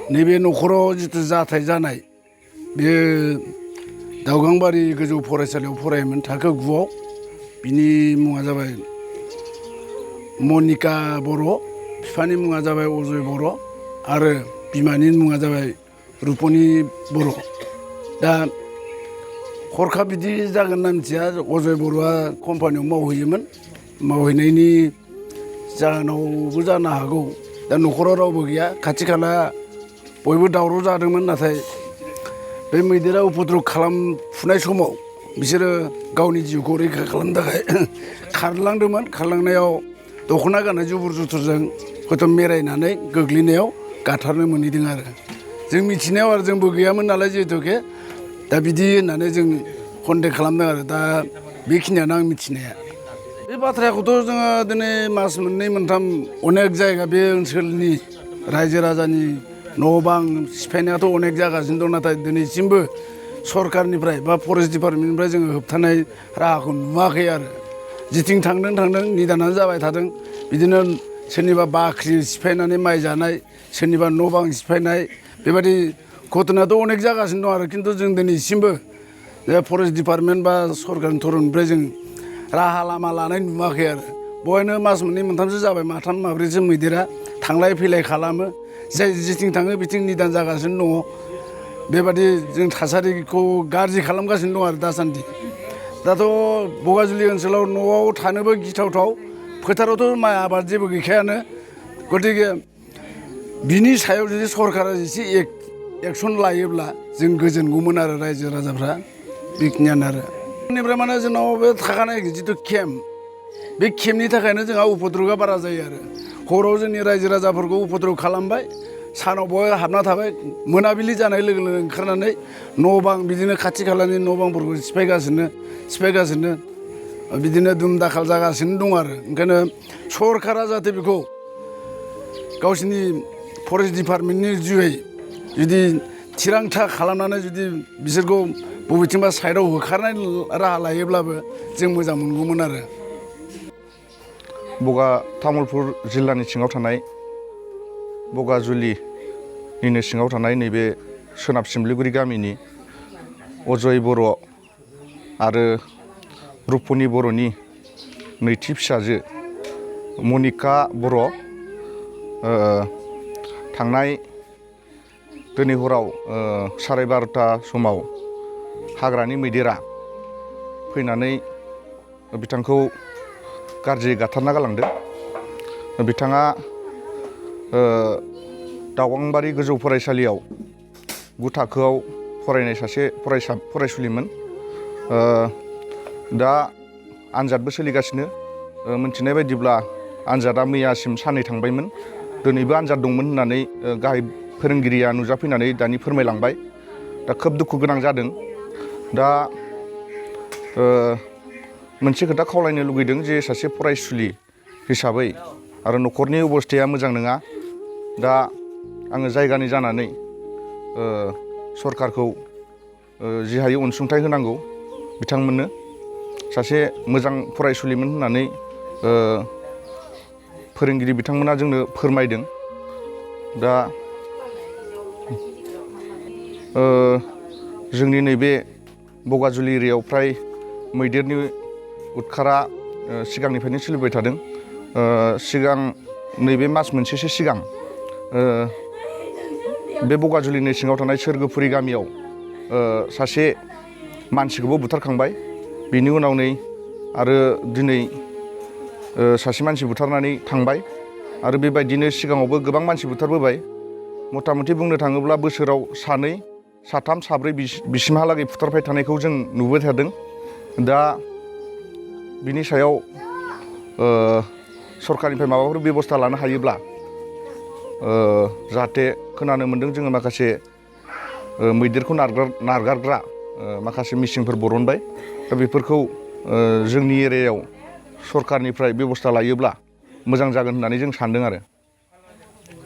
नैबे न'खराव जिथु जाथाय जानाय बे दावगांबारि गोजौ फरायसालियाव फरायोमोन थाखो 9आव बिनि मुङा जाबाय मनिका बर' बिफानि मुङा जाबाय अजय बर' आरो बिमानि मुङा जाबाय रुपनि बर' दा हरखाब बिदि जागोन होनना मिथिया अजय बर'आ कम्पानियाव मावहैयोमोन मावहैनायनि जाहोनावबो जानो हागौ दा न'खराव रावबो गैया खाथि खाला बयबो दावराव जादोंमोन नाथाय बे मैदेरा उपद्रब खालामफुनाय समाव बिसोरो गावनि जिउखौ रैखा खालामनो थाखाय खारलांदोंमोन खारलांनायाव दख'ना गाननाय जुबुर जुथुरजों हयथ' मेरायनानै गोग्लैनायाव गाथारनो मोनहैदों आरो जों मिथिनायाव आरो जोंबो गैयामोन नालाय जिहेथुके दा बिदि होननानै जों कन्टेक्ट खालामदों आरो दा बेखिनियानो आं मिथिनाया बे बाथ्राखौथ' जोङो दिनै मास मोननै मोनथाम अनेक जायगा बे ओनसोलनि रायजो राजानि न' बां सिफायनायाथ' अनेक जागासिनो दं नाथाय दिनैसिमबो सरकारनिफ्राय बा फरेस्ट डिपार्टमेन्टनिफ्राय जोङो होबथानाय राहाखौ नुवाखै आरो जिथिं थांदों निदानानो जाबाय थादों बिदिनो सोरनिबा बाख्रि सिफायनानै माइ जानाय सोरनिबा न' बां सिफायनाय बेबायदि घटनायाथ' अनेक जागासिनो दं आरो खिन्थु जों दिनैसिमबो फरेस्ट डिपार्टमेन्ट बा सरकारनि थरफनिफ्राय जों राहा लामा लानाय नुवाखै आरो बहायनो मास मोननै मोनथामसो जाबाय माथाम माब्रैसो मैदेरा थांलाय फैलाय खालामो जाय जेथिं थाङो बिथिं निदान जागासिनो दङ बेबादि जों थासारिखौ गाज्रि खालामगासिनो दं आरो दासान्दि दाथ' बगाजुलि ओनसोलाव न'आव थानोबो गिथावथाव फोथारावथ' माइ आबाद जेबो गैखायानो गतिके बिनि सायाव जुदि सरकारा एसे एक्सन लायोब्ला जों गोजोनगौमोन आरो रायजो राजाफ्रा बेखिनियानो आरो बेनिफ्राय माने जोंनाव बे थाखानाय जिथु केम्प बे केम्पनि थाखायनो जोंहा उपद्रबआ बारा जायो आरो हराव जोंनि रायजो राजाफोरखौ उपद्रब खालामबाय सानाव बहाय हाबना थाबाय मोनाबिलि जानाय लोगो लोगो ओंखारनानै न' बां बिदिनो खाथि खालानि न' बांफोरखौ सिफायगासिनो बिदिनो दुम दाखाल जागासिनो दं आरो ओंखायनो सरकारा जाहाथे बेखौ गावसिनि फरेस्ट डिपार्टमेन्टनि जुयै जुदि थिरांथा खालामनानै जुदि बिसोरखौ बबेथिंबा साइडआव होखारनाय राहा लायोब्लाबो जों मोजां मोनगौमोन आरो बगा तामुलपुर जिल्लानि सिङाव थानाय बगाजुलिनिनो सिङाव थानाय नैबे सोनाब सिमलिगुरि गामिनि अजय बर' आरो रुपनि बर'नि नैथि फिसाजो मनिका बर' थांनाय दिनै हराव 12:30 समाव हाग्रानि मैदेरा फैनानै बिथांखौ गाज्रियै गाथारना गालांदों बिथाङा दावगांबारि गोजौ फरायसालियाव 9 थाखोआव फरायनाय सासे फरायसुलिमोन दा आनजादबो सोलिगासिनो मोनथिनाय बायदिब्ला आनजादा मैयासिम साननै थांबायमोन दिनैबो आनजाद दंमोन होननानै गाहाय फोरोंगिरिया नुजाफैनानै दानि फोरमायलांबाय दा खोब दुखु गोनां जादों दा मोनसे खोथा खावलायनो लुगैदों जे सासे फरायसुलि हिसाबै आरो न'खरनि अबस्थाया मोजां नङा दा आङो जायगानि जानानै सरकारखौ जि हायो अनसुंथाइ होनांगौ बिथांमोननो सासे मोजां फरायसुलिमोन होननानै फोरोंगिरि बिथांमोना जोंनो फोरमायदों दा जोंनि नैबे बगाजुलि एरियायाव फ्राय मैदेरनि उदखारा सिगांनिफ्रायनो सोलिबाय थादों सिगां नैबे मास मोनसेसो सिगां बे बगाजुलिनि सिङाव थानाय सोरगोफुरि गामियाव सासे मानसिखौबो बुथारखांबाय बिनि उनाव नै आरो दिनै सासे मानसि बुथारनानै थांबाय आरो बेबायदिनो सिगाङावबो गोबां मानसि बुथारबोबाय मथा मथि बुंनो थाङोब्ला बोसोराव सानै साथाम साब्रै बिसिमहालागै फुथारबाय थानायखौ जों नुबाय थादों। दा बिनि सायाव सरकारनिफ्राय माबाफोर बेबस्था लानो हायोब्ला जाहाथे खोनानो मोन्दों जोङो माखासे मैदेरखौ नारगारग्रा माखासे मिसिनफोर बरनबाय। दा बेफोरखौ जोंनि एरियायाव सरकारनिफ्राय बेबस्था लायोब्ला मोजां जागोन होननानै जों सानदों आरो।